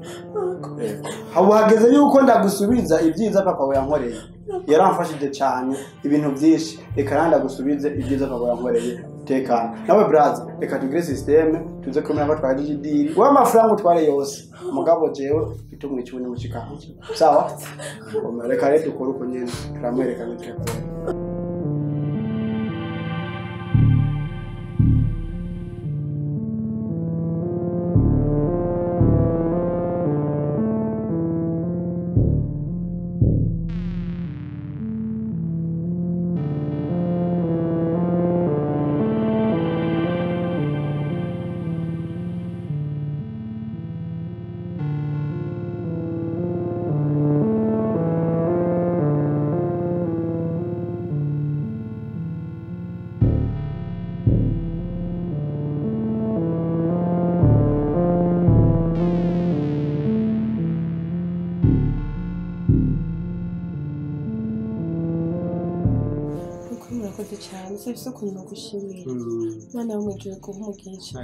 Habo hageze yuko ndagusubiza ibyiza papa we yankoreye. Yaramfashije cyane ibintu byinshi. Reka randa gusubize ibyiza papa yankoreye. Tekana. Nawe braza reka tugire system tuze kumenya ko twagije idiri. Wa amafaranga utware yose. Mugabo jewe bitumwe icyubone mushikanje. Sawa? Reka rero dukore uko nyene turamwereka muri telefone. Cyane se ukuntu nagushimira. Imana yo mu ijuru iguhe umugisha.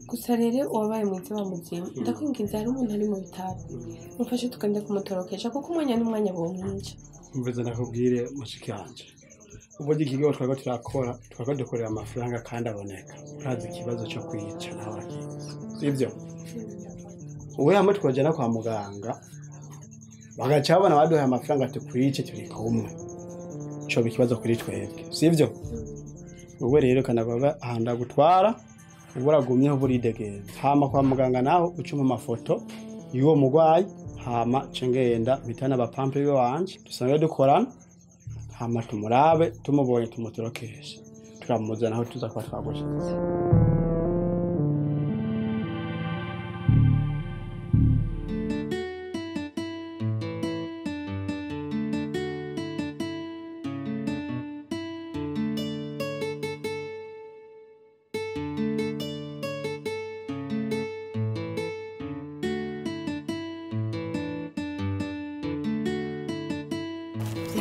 Gusa rero uwabaye mwiza wa muzima, ndakwinginze hari umuntu ari mu bitaro. Mufashe tugende kumutorokesha kuko umwanya n'umwanya bomwica. Mvuze nakubwire mushiki wanje. Uburyo ikigo twari turakora, twari dukorera amafaranga kandi aboneka. Urazi ikibazo cyo kwica nawe urakizi. Sivyo? Uwe hamwe twajana kwa muganga Bagaca babona baduhaye amafaranga tukwice turi kumwe. Ico bikibazo kuri twebwe. Sivyo? Wowe rero kana baba ahanda gutwara uburagumyeho buridegeza. Hama kwa muganga naho ucuma amafoto y'uwo mugwayi hama cengenda bitana abapampe biwe wanje dusanzwe dukorana hama tumurabe tumubonye tumutorokeshe turamuzana aho tuza kuba twagushize.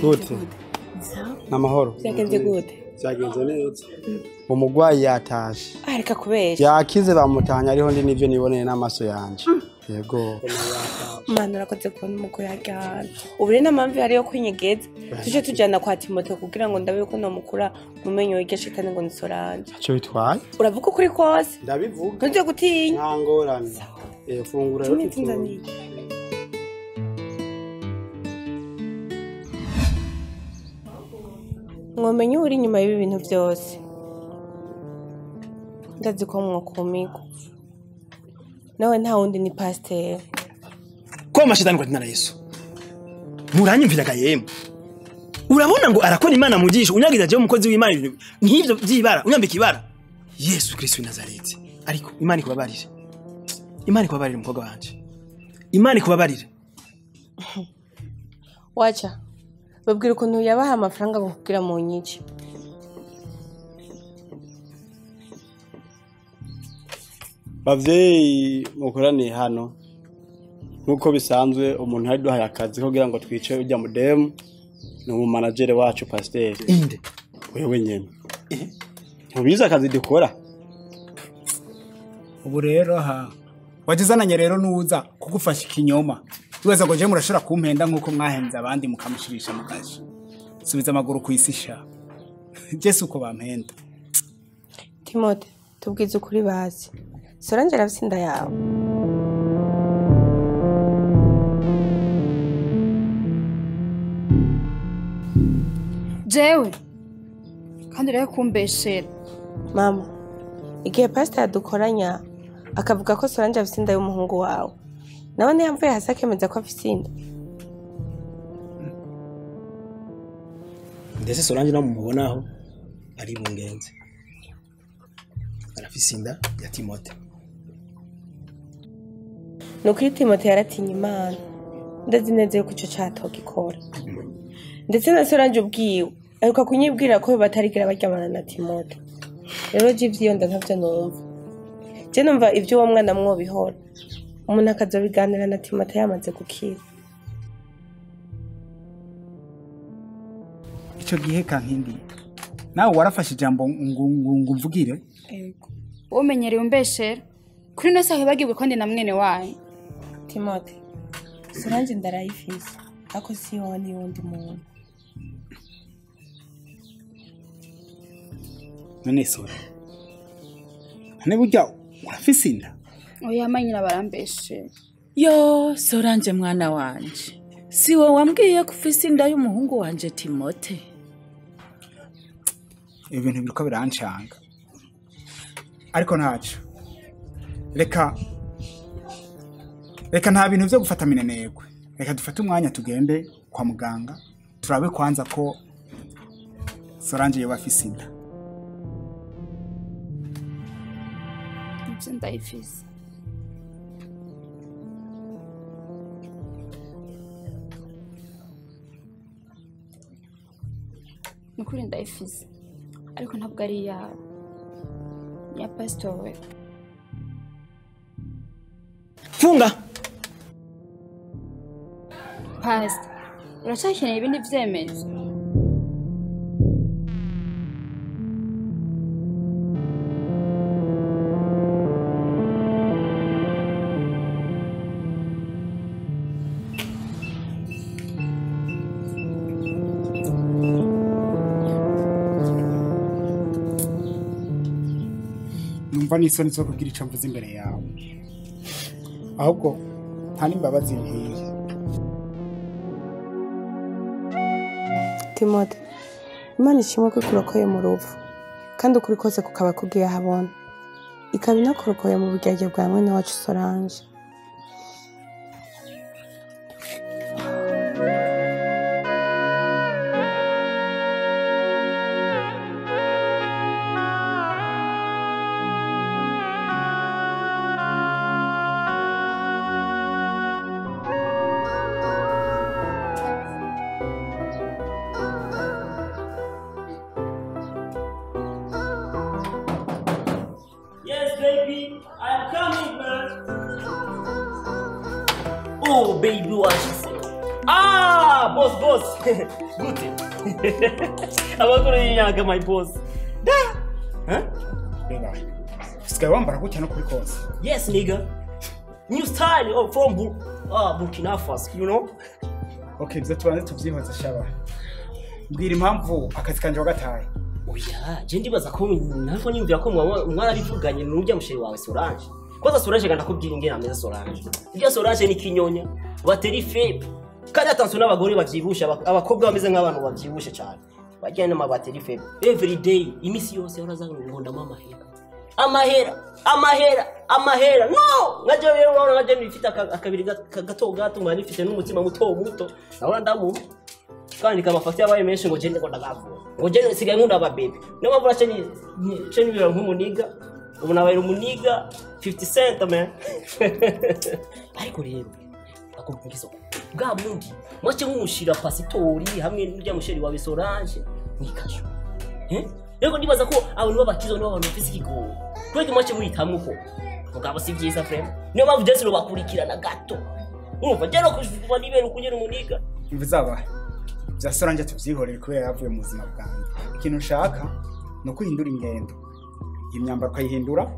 Gute. Namahoro. Byagenze gute? Byagenze neza. Umugwayi yatashe. Areka kubesha. Yakize bamutanya ariho ndi nivyo niboneye n'amaso yanje. Yego. Mana urakoze kubona umugore ajyana. Ubu rero nta mpamvu ihari yo kwinyegeza. Tuje tujyana kwa Timote kugira ngo ndabe ko nomukura mu menyo y'iryo shitani ngo ni Solange. Icyo bitwaye? Uravuga ukuri kose? Ndabivuga. Ntuze gutinya. Nta ngorane. Fungura rero. Mwomenye uri inyuma y'ibi bintu byose. Ndazi ko mwokumigwa. Nawe nta wundi ni pasiteri. Ko mashitani kwa jina la Yesu. Muranyumviraga yemwe. Urabona ngo arakora Imana mujisho unyagiza je umukozi w'Imana nk'ivyo byibara unyambika ibara. Yesu Kristo wa Nazareti. Ariko Imana ikubabarire. Imana ikubabarire mukobwa wanje. Imana ikubabarire. Wacha. Babwira ukuntu yabaha amafaranga ngo kugira mu nyici. Bavyeyi mukoraniye hano nkuko bisanzwe umuntu ari duhaye akazi kugira ngo twice ujya mudemu ni umu manager wacu pasteur. Inde wewe nyene. Ntubizi akazi dukora. Ubu rero ha wagizananye rero nuza kugufasha ikinyoma. Iweza ngo je murashobora kumpenda nkuko mwahenze abandi mukamushirisha mukaje. Subiza amaguru kwisisha. Jesu uko bampenda. Timote, tubwize ukuri bazi. Solange arafise inda yawe. Jewe kandi rero kumbeshera. Mama, igihe pastor yadukoranya akavuga ko Solange afise inda y'umuhungu wawe. Nawe ntiyamvuye hasi akemeza ko afise inda. Ndetse Solange namubonaho ari bungenze. Arafise inda ya Timote. Nukuri Timote yaratinye Imana. Ndazi neza yuko ico catogikora. Ndetse na Solange ubwiwe aheruka kunyibwira ko batarigira baryamana na Timote. Rero je ivyo nda ntavyo numva. Je numva ivyo uwo mwana mwobihora. Umuntu akazobiganira na Timote yamaze gukira. Ico gihe kankindi nawe warafashe ijambo ngo mvugire. Yego. Umenyereye umbeshera. Kuri no sahe bagibwe kandi na mwene wayo. Timote, Solange ndarayifise. Ako si wowe ni wundi muntu. None Sora. None burya urafise inda? Oya manyina barambeshera. Yo Solange mwana wanje. Si wowe wambwiye ko ufise inda y'umuhungu wanje Timote? Ibintu biriko birancanga. Ariko ntaco. Reka nta bintu byo gufata minenegwe. Reka dufate umwanya tugende kwa muganga turabe kwanza ko Solange yoba afise inda. Ivyo ndayifise. Nukuri ndayifise. Ariko ntabwo ari iyawe. Ya pastor we. Funga. Pastor, uracakeneye ibindi vyemezo? Numva n'isoni zo kugira ico mvuze imbere yawe. Ahubwo nta n'imbabazi nkwiye. Timote, Imana ishimwe ko ikurokoye mu rupfu kandi ukuri kose kukaba kugiye ahabona, ikaba inakurokoye mu buryarya bwa mwene wacu Solange. Baby, I'm coming, man. Oh, baby, what she said. Ah, boss, boss. Good. Abakuru y'inyaga, my boss. Da. Huh? Beba. Usigaye wambara gutya no kuri kose. Yes, nigga. New style oh, from Burkina Faso, you know? Okay, byo tubanze tuvyihoze shaba. Mbwira impamvu akazi kanje wagataye. Oya, je ndibaza ko nako nyumvira ko mwarabivuganye n'urya musheri wawe Solange. Kwanza Solange ganda kubwira ingene ameze Solange. Irya Solange ni kinyonya, bateri faible. Kandi attention n'abagore bavyibusha, abakobwa bameze nk'abantu bavyibushe cyane. Bajyana n'ama bateri faible. Every day, imisi yose horaza ngo ndama amahera. Amahera, amahera, amahera. No! Nkaje rero urabona nkaje nifite akabiri gato gato ngani nifite n'umutima muto muto. Nahora ndamu. Kandi kamafati yabaye menshi ngo jende ngo ndagavura. Ngo jende sigaye nkunda aba baby. Niyo mpamvu nace ni bira nk'umuniga. Ubu nabaye umuniga 50 cent man. Ariko rero akubwiza bwa bundi mwace nk'umushira pasitori hamwe n'urya musheri wawe Solange mwikasho. Rego ndibaza ko abantu babakizo nibo abantu bafise ikigogo. Kwege mwace muhitamwo ko. Mugabo si vyiza frame. Niyo mpamvu Jesu bakurikirana gato. Urumva jero kuva nibera ukunyera umuniga. Imvuzaba. Bya Solange tuvyihorere kubera yavuye mu buzima bwanjye. Ikintu nshaka ni uko uhindura ingendo. Imyambaro ukayihindura,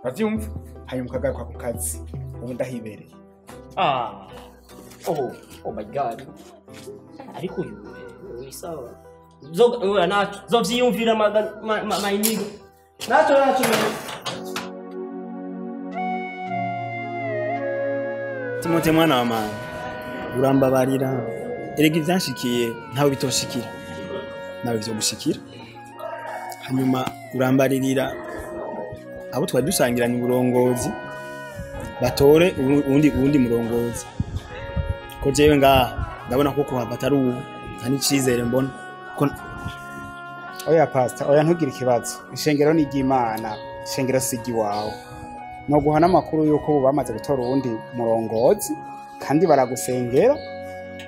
uravyumva, hanyuma ukagaruka ku kazi. Ubu ndahibereye. Ah. Oh, oh my God. Ariko uyu ni sawa. Zo nacho, zovyiyumvira my nigga. Nacho nacho. Timote mwana wa mama, urambabarira. Erega ivyanshikiye ntawe bitoshikira, nawe byo gushikira. Hanyuma urambaririra abo twari dusangiranye uburongozi batore uwundi murongozi. Ko jewe ngaha ndabona ko kuhava atari ubu, nta n'icizere mbona. Oya pastor, oya ntugire ikibazo. Ishengero ni iry'Imana, ishengero si iry'iwawe. No guhana amakuru yuko ubu bamaze gutora uwundi murongozi kandi baragusengera.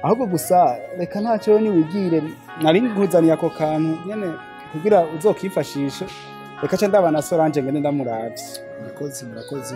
Ahubwo gusa reka ntacyo niwigire, nari nkuzaniye ako kantu nyene kugira uzokifashishe. Reka ca ndabana Solange ngende ndamuravye. Murakoze, murakoze.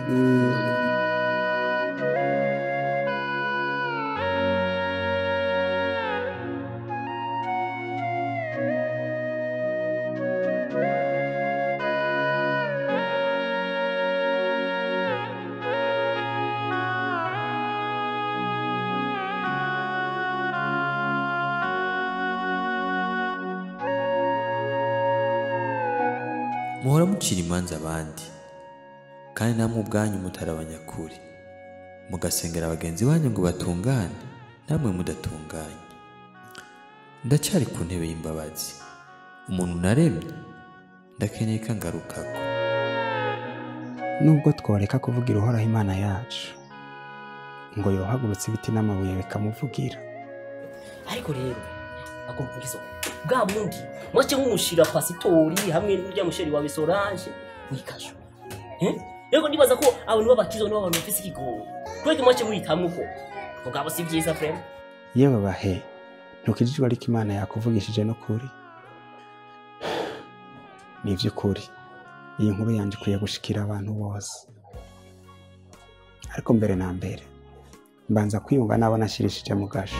Muhora mucira imanza abandi kandi namwe ubwanyu mutari abanyakuri, mugasengera bagenzi banyu ngo batungane namwe mudatunganye. Ndacyari ku ntebe y'imbabazi, umuntu naremye ndakeneye ko angarukako. Nubwo tworeka kuvugira Uhoraho Imana yacu ngo yohagurutse ibiti n'amabuye bikamuvugira. Ariko rero akubwiza bwa bundi mwace nk'umushira pasitori hamwe n'urya musheri wawe Solange mwikasho. Rego ndibaza ko abantu babakizo nibo abantu bafise ikigogo. Kwege mwace muhitamwo ko. Mugabo si vyiza frame. Yewe bahe, ntukijijwe ariko Imana yakuvugishije no kuri. Ni ivy'ukuri. Iyi nkuru yanje ikwiye gushikira abantu bose. Ariko mbere na mbere mbanza kwiyunga n'abo nashirishije mu gasho.